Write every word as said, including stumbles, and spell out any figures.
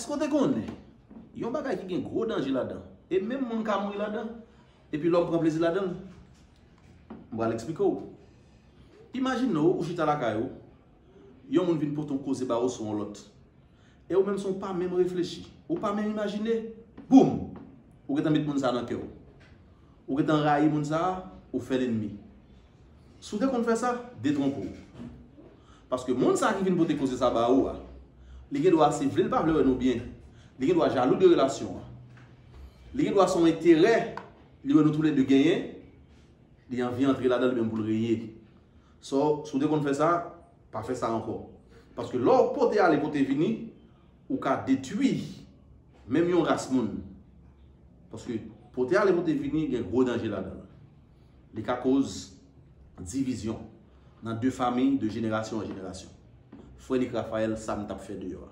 Èske w te konnen yon bagay ki gen gwo danje ladan, e menm moun ka mouri ladan, epi lòm pran plezi ladan l? M pral eksplike w. Imajine w, ou chita lakay ou, yon moun vin pote yon koze ba ou sou yon lòt. E ou menm, san w pa menm reflechi, ou pa menm imajine, boum! Ou gentan met moun sa nan kè w. Ou gentan rayi moun sa, ou fè lènmi. Si w te konn fè sa, detwonpe w. Paske moun sa ki vin pote koze sa ba ou a, li gen dwa, si vle l pa vle wè nou byen, li gen dwa jalou de relasyon an. Li gen dwa se yon enterè li wè nou toulède genyen, li anvi antre ladan li menm pou l reye. So, si w te konn fè sa, pa fè sa ankò. Paske lè w pote ale, pote vini, ou ka detwi menm yon ras moun. Paske pote ale, pote vini, gen gwo danje ladan l. Li ka koz divizyon nan de fanmi, de jenerasyon an jenerasyon. Frè Nick Raphaël, sa m t ap fè deyò a.